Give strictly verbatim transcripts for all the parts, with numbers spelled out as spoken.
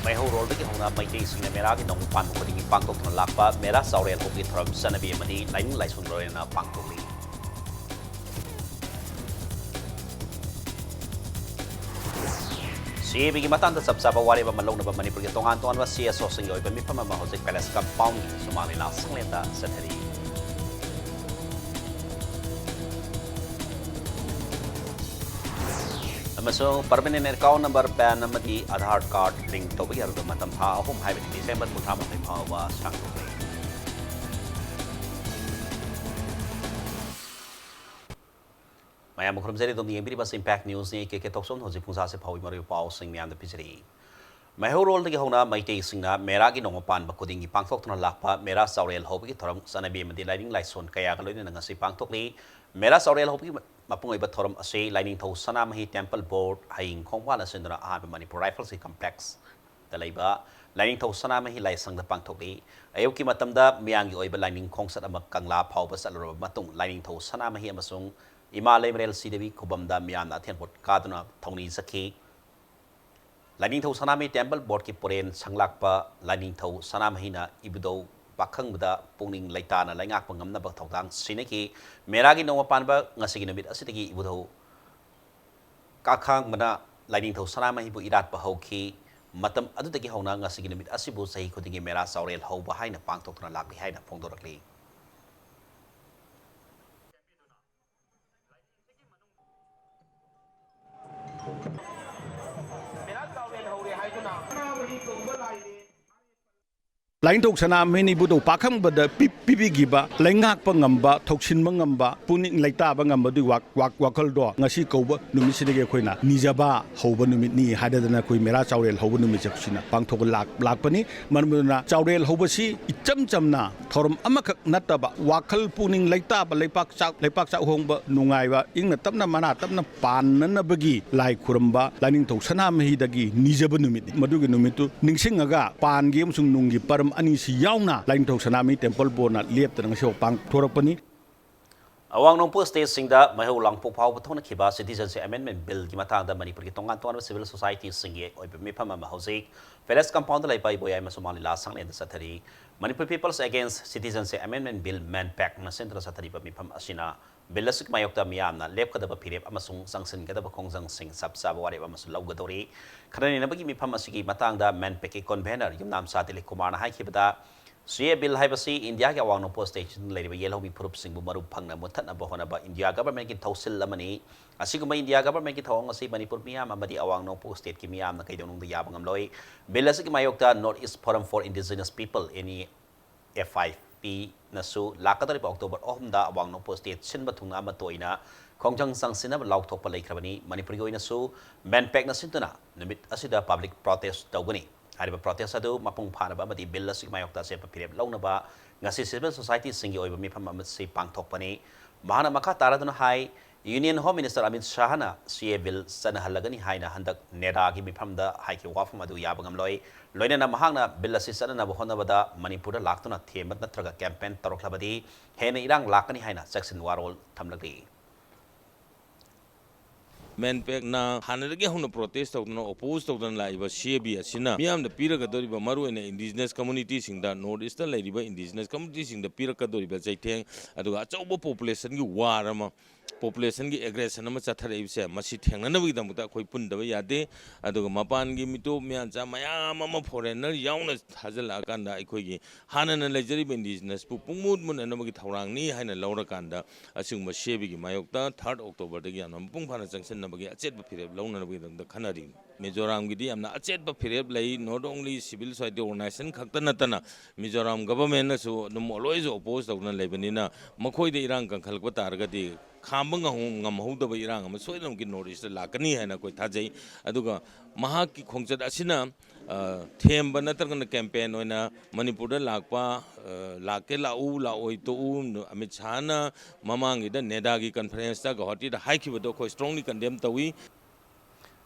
ꯃꯩꯍꯧꯔꯣꯜꯗꯒꯤ ꯍꯧꯅ ꯃꯩꯇꯩꯁꯤꯡꯅ ꯃꯦꯔꯥꯒꯤ ꯅꯣꯡꯃ ꯄꯥꯟꯕ ꯈꯨꯗꯤꯡꯒꯤ ꯄꯥꯡꯊꯣꯛꯇꯨꯅ ꯂꯥꯛꯄ ꯃꯦꯔꯥ ꯆꯥꯎꯔꯦꯜ ꯍꯧꯕꯒꯤ ꯊꯧꯔꯝ ꯆꯠꯅꯕꯤ ꯑꯃꯗꯤ ꯂꯥꯏꯅꯤꯡ ꯂꯥꯏꯁꯣꯟ ꯂꯣꯏꯅꯅ ꯄꯥꯡꯊꯣꯛꯂꯤ꯫ ꯁꯤ ꯑꯦ ꯕꯤꯒꯤ ꯃꯇꯥꯡꯗ ꯆꯞ ꯆꯥꯕ ꯋꯥꯔꯦꯞ ꯑꯃ ꯂꯧꯅꯕ ꯃꯅꯤꯄꯨꯔꯒꯤ ꯇꯣꯉꯥꯟ ꯇꯣꯉꯥꯟꯕ ꯁꯤ ꯑꯦꯁ ꯑꯣꯁꯤꯡꯒꯤ ꯑꯣꯏꯕ ꯃꯤꯐꯝ ꯑꯃ ꯍꯧꯖꯤꯛ ꯄꯦꯂꯦꯁ ꯀꯝꯄꯥꯎꯟꯒꯤ ꯁꯨꯃꯥꯡ ꯂꯤꯂꯥ ꯁꯪꯂꯦꯟꯗ ꯆꯠꯊꯔꯤ꯫ ꯑꯃꯁꯨꯡ permanent account number, PAN ꯑꯃꯗꯤ Aadhaar card link ꯇꯧꯕꯒꯤ ꯑꯔꯣꯏꯕ ꯃꯇꯝ ꯊꯥ ꯑꯍꯨꯝ, ꯍꯥꯏꯕꯗꯤ December ꯀꯨꯟꯊ꯭ꯔꯥ ꯃꯥꯊꯣꯏ ꯐꯥꯎꯕ ꯁꯥꯡꯗꯣꯛꯂꯦ꯫ ꯃꯌꯥꯝꯕꯨ ꯈꯨꯔꯨꯝꯖꯔꯤ꯫ ꯑꯗꯣꯝꯅ ꯌꯦꯡꯕꯤꯔꯤꯕ ꯑꯁꯤ Impact Newsꯅꯤ꯫ ꯀꯦ ꯀꯦ ꯊꯣꯛꯆꯣꯝ꯫ ꯍꯧꯖꯤꯛ ꯄꯨꯡ ꯁꯥꯁꯦ ꯐꯥꯎꯕꯒꯤ ꯃꯔꯨꯑꯣꯏꯕ ꯄꯥꯎꯁꯤꯡ ꯃꯌꯥꯝꯗ ꯄꯤꯖꯔꯤ꯫ ꯃꯩꯍꯧꯔꯣꯜꯗꯒꯤ ꯍꯧꯅ ꯃꯩꯇꯩꯁꯤꯡꯅ ꯃꯦꯔꯥꯒꯤ ꯅꯣꯡꯃ ꯄꯥꯟꯕ ꯈꯨꯗꯤꯡꯒꯤ ꯄꯥꯡꯊꯣꯛꯇꯨꯅ ꯂꯥꯛꯄ ꯃꯦꯔꯥ ꯆꯥꯎꯔꯦꯜ ꯍꯧꯕꯒꯤ ꯊꯧꯔꯝ ꯆꯠꯅꯕꯤ ꯑꯃꯗꯤ ꯂꯥꯏꯅꯤꯡ ꯂꯥꯏꯁꯣꯟ ꯀꯌꯥꯒ ꯂꯣꯏꯅꯅ ꯉꯁꯤ ꯄꯥꯡꯊꯣꯛꯂꯤ꯫ ꯃꯦꯔꯥ ꯆꯥꯎꯔꯦꯜ ꯍꯧꯕꯒꯤ ꯃꯄꯨꯡ ꯑꯣꯏꯕ ꯊꯧꯔꯝ ꯑꯁꯤ ꯂꯥꯏꯅꯤꯡꯊꯧ ꯁꯅꯥꯃꯍꯤ Temple Board, ꯍꯌꯤꯡ ꯈꯣꯡꯕꯥꯟ ꯑꯁꯤꯟꯗꯨꯅ ꯑꯍꯥꯟꯕ ꯃꯅꯤꯄꯨꯔ Rifles Complexꯇ ꯂꯩꯕ ꯂꯥꯏꯅꯤꯡꯊꯧ ꯁꯅꯥꯃꯍꯤ ꯂꯥꯏꯁꯪꯗ ꯄꯥꯡꯊꯣꯛꯂꯤ꯫ ꯑꯌꯨꯛꯀꯤ ꯃꯇꯝꯗ ꯃꯤꯌꯥꯝꯒꯤ ꯑꯣꯏꯕ ꯂꯥꯏꯅꯤꯡ ꯈꯣꯡꯆꯠ ꯑꯃ ꯀꯪꯂꯥ ꯐꯥꯎꯕ ꯆꯠꯂꯨꯔꯕ ꯃꯇꯨꯡ, ꯂꯥꯏꯅꯤꯡꯊꯧ ꯁꯅꯥꯃꯍꯤ ꯑꯃꯁꯨꯡ ꯏꯃꯥ ꯂꯩꯃꯔꯦꯜ ꯁꯤꯗꯦꯕꯤ ꯈꯨꯕꯝꯗ ꯃꯤꯌꯥꯝꯅ ꯑꯊꯦꯟ ꯄꯣꯠ ꯀꯥꯗꯨꯅ ꯊꯧꯅꯤ ꯆꯠꯈꯤ꯫ ꯂꯥꯏꯅꯤꯡꯊꯧ ꯁꯅꯥꯃꯍꯤ Temple Boardꯀꯤ ꯄꯨꯔꯦꯟ ꯁꯪꯂꯥꯛꯄ ꯂꯥꯏꯅꯤꯡꯊꯧ ꯁꯅꯥꯃꯍꯤꯅ ꯏꯕꯨꯙꯧ ꯄꯥꯈꯪꯕꯗ ꯄꯨꯛꯅꯤꯡ ꯂꯩꯇꯥꯅ ꯂꯩꯉꯥꯛꯄ ꯉꯝꯅꯕ ꯊꯧꯗꯥꯡ ꯁꯤꯟꯅꯈꯤ꯫ ꯃꯦꯔꯥꯒꯤ ꯅꯣꯡꯃ ꯄꯥꯟꯕ ꯉꯁꯤꯒꯤ ꯅꯨꯃꯤꯠ ꯑꯁꯤꯗꯒꯤ ꯏꯕꯨꯙꯧ ꯀꯥꯈꯥꯡꯕꯅ ꯂꯥꯏꯅꯤꯡꯊꯧ ꯁꯅꯥꯃꯍꯤꯕꯨ ꯏꯔꯥꯠꯄ ꯍꯧꯈꯤ꯫ ꯃꯇꯝ ꯑꯗꯨꯗꯒꯤ ꯍꯧꯅ ꯉꯁꯤꯒꯤ ꯅꯨꯃꯤꯠ ꯑꯁꯤꯕꯨ ꯆꯍꯤ ꯈꯨꯗꯤꯡꯒꯤ ꯃꯦꯔꯥ ꯆꯥꯎꯔꯦꯜ ꯍꯧꯕ ꯍꯥꯏꯅ ꯄꯥꯡꯊꯣꯛꯇꯨꯅ ꯂꯥꯛꯂꯤ ꯍꯥꯏꯅ ꯐꯣꯡꯗꯣꯔꯛꯂꯤ꯫ ꯂꯥꯏꯅꯤꯡꯊꯧ ꯁꯅꯥꯃꯍꯤꯅ ꯏꯕꯨꯙꯧ ꯄꯥꯈꯪꯕꯗ ꯄꯤ-, ꯄꯤꯕꯤꯈꯤꯕ ꯂꯩꯉꯥꯛꯄ ꯉꯝꯕ, ꯊꯧꯁꯤꯟꯕ ꯉꯝꯕ, ꯄꯨꯛꯅꯤꯡ ꯂꯩꯇꯥꯕ ꯉꯝꯕꯗꯨꯒꯤ ꯋꯥꯛ-, ꯋꯥꯛ-, ꯋꯥꯈꯜꯗꯣ ꯉꯁꯤ ꯀꯧꯕ ꯅꯨꯃꯤꯠꯁꯤꯗꯒꯤ ꯑꯩꯈꯣꯏꯅ ꯅꯤꯖꯕ ꯍꯧꯕ ꯅꯨꯃꯤꯠꯅꯤ ꯍꯥꯏꯗꯅ ꯑꯩꯈꯣꯏ ꯃꯦꯔꯥ ꯆꯥꯎꯔꯦꯜ ꯍꯧꯕ ꯅꯨꯃꯤꯠꯁꯦ ꯑꯩꯈꯣꯏꯁꯤꯅ ꯄꯥꯡꯊꯣꯛꯄ ꯂꯥꯛ-, ꯂꯥꯛꯄꯅꯤ꯫ ꯃꯔꯝ ꯑꯗꯨꯅ ꯆꯥꯎꯔꯦꯜ ꯍꯧꯕꯁꯤ ꯏꯆꯝ ꯆꯝꯅ ꯊꯧꯔꯝ ꯑꯃꯈꯛ ꯅꯠꯇꯕ, ꯋꯥꯈꯜ ꯄꯨꯛꯅꯤꯡ ꯂꯩꯇꯥꯕ, ꯂꯩꯄꯥꯛ ꯆꯥꯛ-, ꯂꯩꯄꯥꯛ ꯆꯥꯛꯍꯣꯡꯕ ꯅꯨꯡꯉꯥꯏꯕ, ꯏꯪꯅ ꯇꯞꯅ ꯃꯅꯥ ꯇꯞꯅ ꯄꯥꯟꯅꯅꯕꯒꯤ ꯂꯥꯏ ꯈꯨꯔꯨꯝꯕ, ꯂꯥꯏꯅꯤꯡꯊꯧ ꯁꯅꯥꯃꯍꯤꯗꯒꯤ ꯅꯤꯖꯕ ꯅꯨꯃꯤꯠꯅꯤ꯫ ꯃꯗꯨꯒꯤ ꯅꯨꯃꯤꯠꯇꯨ ꯅꯤꯡꯁꯤꯡꯉꯒ ꯄꯥꯟꯒꯤ ꯑꯃꯁꯨꯡ ꯅꯨꯡꯒꯤ ꯄꯔꯝ ꯑꯅꯤꯁꯤ ꯌꯥꯎꯅ ꯂꯥꯏꯅꯤꯡꯊꯧ ꯁꯅꯥꯃꯍꯤ Temple Boardꯅ ꯂꯦꯞꯇꯅ ꯉꯁꯤꯐꯥꯎ ꯄꯥꯡꯊꯣꯔꯛꯄꯅꯤ꯫ ꯑꯋꯥꯡ ꯅꯣꯡꯄꯣꯛ ꯁ꯭ꯇꯦꯠꯁꯤꯡꯗ ꯃꯩꯍꯧ ꯂꯥꯡꯄꯣꯛ ꯐꯥꯎꯕ ꯊꯣꯛꯅꯈꯤꯕ Citizenship Amendment Billꯒꯤ ꯃꯇꯥꯡꯗ ꯃꯅꯤꯄꯨꯔꯒꯤ ꯇꯣꯉꯥꯟ ꯇꯣꯉꯥꯟꯕ civil societyꯁꯤꯡꯒꯤ ꯑꯣꯏꯕ ꯃꯤꯐꯝ ꯑꯃ ꯍꯧꯖꯤꯛ Palace Compoundꯗ ꯂꯩꯕ ꯏꯕꯣꯌꯥꯏ ꯑꯃꯁꯨꯡ ꯃꯥꯡꯂꯤꯂꯥ ꯁꯪꯂꯦꯟꯗ ꯆꯠꯊꯔꯤ꯫ Manipur People's Against Citizenship Amendment Bill, MANPACꯅ ꯁꯤꯟꯗꯨꯅ ꯆꯠꯊꯔꯤꯕ ꯃꯤꯐꯝ ꯑꯁꯤꯅ ꯕꯤꯜ ꯑꯁꯤꯒꯤ ꯃꯥꯌꯣꯛꯇ ꯃꯤꯌꯥꯝꯅ ꯂꯦꯞꯀꯗꯕ ꯐꯤꯔꯦꯞ ꯑꯃꯁꯨꯡ ꯆꯪꯁꯤꯟꯒꯗꯕ ꯈꯣꯡꯖꯪꯁꯤꯡ ꯆꯞ ꯆꯥꯕ ꯋꯥꯔꯦꯞ ꯑꯃꯁꯨ ꯂꯧꯒꯗꯧꯔꯤ꯫ ꯈꯟꯅ ꯅꯩꯅꯕꯒꯤ ꯃꯤꯐꯝ ꯑꯁꯤꯒꯤ ꯃꯇꯥꯡꯗ MANPACꯀꯤ convener ꯌꯨꯝꯅꯥꯝꯆꯥ ꯗꯤꯂꯤꯞ ꯀꯨꯃꯥꯔꯅ ꯍꯥꯏꯈꯤꯕꯗ, CAA Bill ꯍꯥꯏꯕꯁꯤ ꯏꯟꯗꯤꯌꯥꯒꯤ ꯑꯋꯥꯡ ꯅꯣꯡꯄꯣꯛ ꯁ꯭ꯇꯦꯠꯁꯤꯡꯗ ꯂꯩꯔꯤꯕ ꯌꯦꯜꯍꯧꯃꯤ ꯐꯨꯔꯨꯞꯁꯤꯡꯕꯨ ꯃꯔꯨꯞ ꯐꯪꯅ ꯃꯨꯠꯊꯠꯅꯕ ꯍꯣꯠꯅꯕ ꯏꯟꯗꯤꯌꯥ governmentꯀꯤ ꯊꯧꯁꯤꯜ ꯑꯃꯅꯤ꯫ ꯑꯁꯤꯒꯨꯝꯕ ꯏꯟꯗꯤꯌꯥ governmentꯀꯤ ꯊꯧꯑꯣꯡ ꯑꯁꯤ ꯃꯅꯤꯄꯨꯔ ꯃꯤꯌꯥꯝ ꯑꯃꯗꯤ ꯑꯋꯥꯡ ꯅꯣꯡꯄꯣꯛ ꯁ꯭ꯇꯦꯠꯀꯤ ꯃꯤꯌꯥꯝꯅ ꯀꯩꯗꯧꯅꯨꯡꯗ ꯌꯥꯕ ꯉꯝꯂꯣꯏ꯫ ꯕꯤꯜ ꯑꯁꯤꯒꯤ ꯃꯥꯌꯣꯛꯇ North East Forum for Indigenous People, NEFIPꯅꯁꯨ ꯂꯥꯛꯀꯗꯧꯔꯤꯕ ꯑꯣꯛꯇꯣꯕꯔ ꯑꯍꯨꯝꯗ ꯑꯋꯥꯡ ꯅꯣꯡꯄꯣꯛ ꯁ꯭ꯇꯦꯠ ꯁꯤꯟꯕ ꯊꯨꯡꯅ ꯑꯃꯠꯇ ꯑꯣꯏꯅ ꯈꯣꯡꯖꯪ ꯆꯪꯁꯤꯟꯅꯕ ꯂꯥꯎꯊꯣꯛꯄ ꯂꯩꯈ꯭ꯔꯕꯅꯤ꯫ ꯃꯅꯤꯄꯨꯔꯒꯤ ꯑꯣꯏꯅꯁꯨ MANPACꯅ ꯁꯤꯟꯗꯨꯅ ꯅꯨꯃꯤꯠ ꯑꯁꯤꯗ public protest ꯇꯧꯒꯅꯤ꯫ ꯍꯥꯏꯔꯤꯕ protest ꯑꯗꯨ ꯃꯄꯨꯡ ꯐꯥꯅꯕ ꯑꯃꯗꯤ ꯕꯤꯜ ꯑꯁꯤꯒꯤ ꯃꯥꯌꯣꯛꯇ ꯑꯆꯦꯠꯄ ꯐꯤꯔꯦꯞ ꯂꯧꯅꯕ ꯉꯁꯤ civil societyꯁꯤꯡꯒꯤ ꯑꯣꯏꯕ ꯃꯤꯐꯝ ꯑꯃꯁꯤ ꯄꯥꯡꯊꯣꯛꯄꯅꯤ꯫ ꯃꯍꯥꯛꯅ ꯃꯈꯥ ꯇꯥꯔꯗꯨꯅ ꯍꯥꯏ, Union Home Minister Amit ꯁꯥꯍꯅ CAA Bill ꯆꯠꯅꯍꯜꯂꯒꯅꯤ ꯍꯥꯏꯅ ꯍꯟꯗꯛ NEDAꯒꯤ ꯃꯤꯐꯝꯗ ꯍꯥꯏꯈꯤꯕ ꯋꯥꯐꯝ ꯑꯗꯨ ꯌꯥꯕ ꯉꯝꯂꯣꯏ꯫ ꯂꯣꯏꯅꯅ ꯃꯍꯥꯛꯅ ꯕꯤꯜ ꯑꯁꯤ ꯆꯠꯅꯅꯕ ꯍꯣꯠꯅꯕꯗ ꯃꯅꯤꯄꯨꯔꯗ ꯂꯥꯛꯇꯨꯅ ꯊꯦꯝꯕ ꯅꯠꯇ꯭ꯔꯒ campaign ꯇꯧꯔꯛꯂꯕꯗꯤ ꯍꯦꯟꯅ ꯏꯔꯥꯡ ꯂꯥꯛꯀꯅꯤ ꯍꯥꯏꯅ ꯆꯦꯛꯁꯤꯟ ꯋꯥꯔꯣꯜ ꯊꯝꯂꯛꯂꯤ꯫ MANPACꯅ ꯍꯥꯟꯅꯗꯒꯤ ꯍꯧꯅ protest ꯇꯧꯗꯨꯅ, oppose ꯇꯧꯗꯨꯅ ꯂꯥꯛꯏꯕ CAA Bill ꯑꯁꯤꯅ ꯃꯤꯌꯥꯝꯗ ꯄꯤꯔꯒꯗꯧꯔꯤꯕ, ꯃꯔꯨꯑꯣꯏꯅ indigenous communityꯁꯤꯡꯗ, North Eastꯇ ꯂꯩꯔꯤꯕ indigenous communityꯁꯤꯡꯗ ꯄꯤꯔꯛꯀꯗꯧꯔꯤꯕ ꯆꯩꯊꯦꯡ, ꯑꯗꯨꯒ ꯑꯆꯧꯕ populationꯒꯤ war ꯑꯃ, populationꯒꯤ aggression ꯑꯃ ꯆꯠꯊꯔꯛꯏꯕꯁꯦ, ꯃꯁꯤ ꯊꯦꯡꯅꯅꯕꯒꯤꯗꯃꯛꯇ ꯑꯩꯈꯣꯏ ꯄꯨꯟꯗꯕ ꯌꯥꯗꯦ꯫ ꯑꯗꯨꯒ ꯃꯄꯥꯟꯒꯤ ꯃꯤꯇꯣꯞ ꯃꯤꯌꯥꯟꯆꯥ ꯃꯌꯥꯝ ꯑꯃ, foreigner ꯌꯥꯎꯅ ꯊꯥꯖꯤꯜꯂꯛꯑꯀꯥꯟꯗ, ꯑꯩꯈꯣꯏꯒꯤ ꯍꯥꯟꯅꯅ ꯂꯩꯖꯔꯤꯕ indigenous ꯄꯨ ꯄꯨꯡꯃꯨꯠ ꯃꯨꯠꯅꯅꯕꯒꯤ ꯊꯧꯔꯥꯡꯅꯤ ꯍꯥꯏꯅ ꯂꯧꯔꯀꯥꯟꯗ, ꯑꯁꯤꯒꯨꯝꯕ CAA Billꯒꯤ ꯃꯥꯌꯣꯛꯇ third Octoberꯗꯒꯤ ꯌꯥꯝꯅ ꯃꯄꯨꯡ ꯐꯥꯅ ꯆꯪꯁꯤꯟꯅꯕꯒꯤ ꯑꯆꯦꯠꯄ ꯐꯤꯔꯦꯞ ꯂꯧꯅꯅꯕꯒꯤꯗꯃꯛꯇ ꯈꯟꯅꯔꯤ꯫ ꯃꯤꯖꯣꯔꯥꯝꯒꯤꯗꯤ ꯌꯥꯝꯅ ꯑꯆꯦꯠꯄ ꯐꯤꯔꯦꯞ ꯂꯩ꯫ Not only civil society organization ꯈꯛꯇ ꯅꯠꯇꯅ ꯃꯤꯖꯣꯔꯥꯝ governmentꯅꯁꯨ ꯑꯗꯨꯝ always oppose ꯇꯧꯗꯨꯅ ꯂꯩꯕꯅꯤꯅ, ꯃꯈꯣꯏꯗ ꯏꯔꯥꯡ ꯀꯟꯈꯠꯂꯛꯄ ꯇꯥꯔꯒꯗꯤ ꯈꯥꯝꯕ ꯉꯝꯍꯧ-, ꯉꯝꯍꯧꯗꯕ ꯏꯔꯥꯡ ꯑꯃ ꯁꯣꯏꯗꯅꯃꯛꯀꯤ North Eastꯇ ꯂꯥꯛꯀꯅꯤ ꯍꯥꯏꯅ ꯑꯩꯈꯣꯏ ꯊꯥꯖꯩ꯫ ꯑꯗꯨꯒ ꯃꯍꯥꯛꯀꯤ ꯈꯣꯡꯆꯠ ꯑꯁꯤꯅ, ꯑ, ꯊꯦꯝꯕ ꯅꯠꯇ꯭ꯔꯒꯅ campaign ꯑꯣꯏꯅ ꯃꯅꯤꯄꯨꯔꯗ ꯂꯥꯛꯄ, ꯑ, ꯂꯥꯛꯀꯦ ꯂꯥꯛꯎ, ꯂꯥꯛꯑꯣꯏ ꯇꯣꯛꯎ, ꯑꯃꯤꯠ ꯁꯥꯍꯅ ꯃꯃꯥꯡꯒꯤꯗ NEDAꯒꯤ conferenceꯇ ꯒꯧꯍꯥꯇꯤꯗ ꯍꯥꯏꯈꯤꯕꯗꯣ ꯑꯩꯈꯣꯏ strongly condemn ꯇꯧꯏ꯫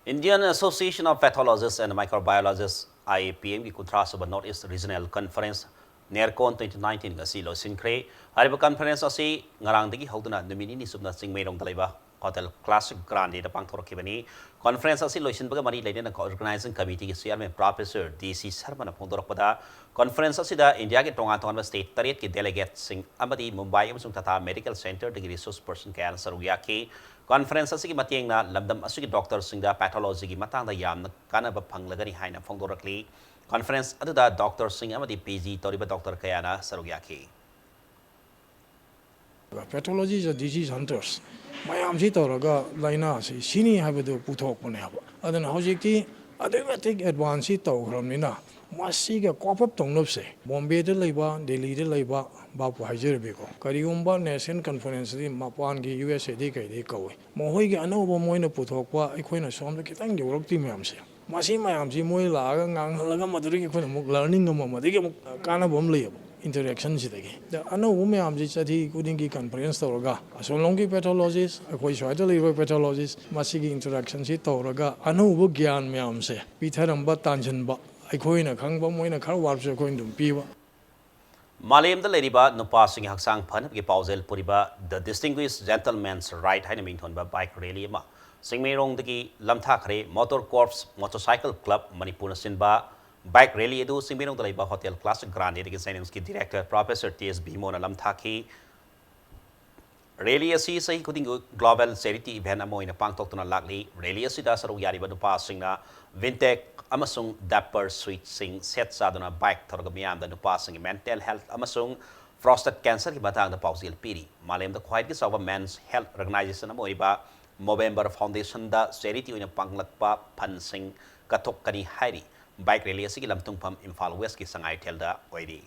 Indian Association of Pathologists and Microbiologists, IAPMꯒꯤ ꯀꯨꯟꯊ꯭ꯔꯥ ꯁꯨꯕ North East Regional Conference ꯅꯦꯔꯀꯣꯟ twenty nineteen ꯑꯁꯤ ꯂꯣꯏꯁꯤꯟꯈ꯭ꯔꯦ꯫ ꯍꯥꯏꯔꯤꯕ conference ꯑꯁꯤ ꯉꯔꯥꯡꯗꯒꯤ ꯍꯧꯗꯨꯅ ꯅꯨꯃꯤꯠ ꯅꯤꯅꯤ ꯆꯨꯞꯅ ꯆꯤꯡꯃꯩꯔꯣꯡꯗ ꯂꯩꯕ Hotel Classic Grandeꯗ ꯄꯥꯡꯊꯣꯔꯛꯈꯤꯕꯅꯤ꯫ Conference ꯑꯁꯤ ꯂꯣꯏꯁꯤꯟꯕꯒ ꯃꯔꯤ ꯂꯩꯅꯅ organizing committeeꯒꯤ chairman Professor D C Sharmaꯅ ꯐꯣꯡꯗꯣꯔꯛꯄꯗ, conference ꯑꯁꯤꯗ ꯏꯟꯗꯤꯌꯥꯒꯤ ꯇꯣꯉꯥꯟ ꯇꯣꯉꯥꯟꯕ state ꯇꯔꯦꯠꯀꯤ delegatesꯁꯤꯡ ꯑꯃꯗꯤ ꯃꯨꯝꯕꯥꯏ ꯑꯃꯁꯨꯡ ꯇꯥꯇꯥ medical centreꯗꯒꯤ resource person ꯀꯌꯥꯅ ꯁꯔꯨꯛ ꯌꯥꯈꯤ꯫ Conference ꯑꯁꯤꯒꯤ ꯃꯇꯦꯡꯅ ꯂꯝꯗꯝ ꯑꯁꯤꯒꯤ doctorꯁꯤꯡꯗ pathologyꯒꯤ ꯃꯇꯥꯡꯗ ꯌꯥꯝꯅ ꯀꯥꯟꯅꯕ ꯐꯪꯂꯒꯅꯤ ꯍꯥꯏꯅ ꯐꯣꯡꯗꯣꯔꯛꯂꯤ꯫ Conference ꯑꯗꯨꯗ doctorꯁꯤꯡ ꯑꯃꯗꯤ P G ꯇꯧꯔꯤꯕ doctor ꯀꯌꯥꯅ ꯁꯔꯨꯛ ꯌꯥꯈꯤ꯫ Pathology is a disease hunters꯫ ꯃꯌꯥꯝꯁꯤ ꯇꯧꯔꯒ ꯂꯥꯏꯅꯥꯁꯤ ꯁꯤꯅꯤ ꯍꯥꯏꯕꯗꯨ ꯄꯨꯊꯣꯛꯄꯅꯦꯕ꯫ ꯑꯗꯨꯅ ꯍꯧꯖꯤꯛꯇꯤ ꯑꯗꯨꯛꯀꯤ ꯃꯇꯤꯛ advance ꯁꯤ ꯇꯧꯈ꯭ꯔꯕꯅꯤꯅ, ꯃꯁꯤꯒ cope up ꯇꯧꯅꯕꯁꯦ ꯕꯣꯝꯕꯦꯗ ꯂꯩꯕ, ꯗꯦꯜꯂꯤꯗ ꯂꯩꯕ, ꯚꯥꯞꯄꯨ ꯍꯥꯏꯖꯔꯕꯤꯀꯣ, ꯀꯔꯤꯒꯨꯝꯕ national conference ꯁꯤꯗꯤ ꯃꯄꯥꯟꯒꯤ U S A ꯗꯒꯤ ꯀꯩꯗꯒꯤ ꯀꯧꯏ, ꯃꯈꯣꯏꯒꯤ ꯑꯅꯧꯕ ꯃꯣꯏꯅ ꯄꯨꯊꯣꯛꯄ ꯑꯩꯈꯣꯏꯅ ꯁꯣꯝꯗ ꯈꯤꯇꯪ ꯌꯧꯔꯛꯇ꯭ꯔꯤ ꯃꯌꯥꯝꯁꯦ, ꯃꯁꯤ ꯃꯌꯥꯝꯁꯤ ꯃꯣꯏ ꯂꯥꯛꯑꯒ ꯉꯥꯡꯍꯜꯂꯒ ꯃꯗꯨꯗꯒꯤ ꯑꯩꯈꯣꯏꯅ ꯑꯃꯨꯛ learning ꯑꯃ, ꯃꯗꯨꯗꯒꯤ ꯑꯃꯨꯛ ꯀꯥꯟꯅꯕ ꯑꯃ ꯂꯩꯌꯦꯕ interaction ꯁꯤꯗꯒꯤ꯫ ꯑꯗ ꯑꯅꯧꯕ ꯃꯌꯥꯝꯁꯤ ꯆꯍꯤ ꯈꯨꯗꯤꯡꯒꯤ conference ꯇꯧꯔꯒ ꯑꯁꯣꯝꯂꯣꯝꯒꯤ pathologist, ꯑꯩꯈꯣꯏ ꯁ꯭ꯋꯥꯏꯗ ꯂꯩꯔꯤꯕ pathologist, ꯃꯁꯤꯒꯤ interaction ꯁꯤ ꯇꯧꯔꯒ ꯑꯅꯧꯕ ꯒ꯭ꯌꯥꯟ ꯃꯌꯥꯝꯁꯦ ꯄꯤꯊꯔꯝꯕ, ꯇꯥꯟꯁꯤꯟꯕ, ꯑꯩꯈꯣꯏꯅ ꯈꯪꯕ ꯃꯣꯏꯅ ꯈꯔ ꯋꯥꯠꯄꯁꯨ ꯑꯩꯈꯣꯏꯅ ꯑꯗꯨꯝ ꯄꯤꯕ꯫ ꯃꯥꯂꯦꯝꯗ ꯂꯩꯔꯤꯕ ꯅꯨꯄꯥꯁꯤꯡꯒꯤ ꯍꯛꯆꯥꯡ ꯐꯅꯕꯒꯤ ꯄꯥꯎꯖꯦꯜ ꯄꯨꯔꯤꯕ The Distinguished Gentleman's Ride ꯍꯥꯏꯅ ꯃꯤꯡꯊꯣꯟꯕ bike rally ꯑꯃ ꯆꯤꯡꯃꯩꯔꯣꯡꯗꯒꯤ ꯂꯝꯊꯥꯈ꯭ꯔꯦ꯫ Motor Corps Motorcycle Club ꯃꯅꯤꯄꯨꯔꯅ ꯁꯤꯟꯕ bike rally ꯑꯗꯨ ꯆꯤꯡꯃꯩꯔꯣꯡꯗ ꯂꯩꯕ Hotel Classic Grandeꯗꯒꯤ JNIMSꯀꯤ director Professor T S ꯕꯤꯃꯣꯅ ꯂꯝꯊꯥꯈꯤ꯫ Rally ꯑꯁꯤ ꯆꯍꯤ ꯈꯨꯗꯤꯡꯒꯤ global charity event ꯑꯃ ꯑꯣꯏꯅ ꯄꯥꯡꯊꯣꯛꯇꯨꯅ ꯂꯥꯛꯂꯤ꯫ Rally ꯑꯁꯤꯗ ꯁꯔꯨꯛ ꯌꯥꯔꯤꯕ ꯅꯨꯄꯥꯁꯤꯡꯅ Vintech ꯑꯃꯁꯨꯡ Dapper suitꯁꯤꯡ set ꯆꯥꯗꯨꯅ bike ꯊꯧꯔꯒ ꯃꯤꯌꯥꯝꯗ ꯅꯨꯄꯥꯁꯤꯡꯒꯤ mental health ꯑꯃꯁꯨꯡ prostate cancerꯒꯤ ꯃꯇꯥꯡꯗ ꯄꯥꯎꯖꯦꯜ ꯄꯤꯔꯤ꯫ ꯃꯥꯂꯦꯝꯗ ꯈ꯭ꯋꯥꯏꯗꯒꯤ ꯆꯥꯎꯕ men's health organization ꯑꯃ ꯑꯣꯏꯔꯤꯕ Movember Foundationꯗ charity ꯑꯣꯏꯅ ꯄꯥꯡꯂꯛꯄ fundꯁꯤꯡ ꯀꯠꯊꯣꯛꯀꯅꯤ ꯍꯥꯏꯔꯤ꯫ Bike rally ꯑꯁꯤꯒꯤ ꯂꯝꯊꯨꯡꯐꯝ ꯏꯝꯐꯥꯜ Westꯀꯤ ꯁꯉꯥꯏ ꯍꯣꯇꯦꯜꯗ ꯑꯣꯏꯔꯤ꯫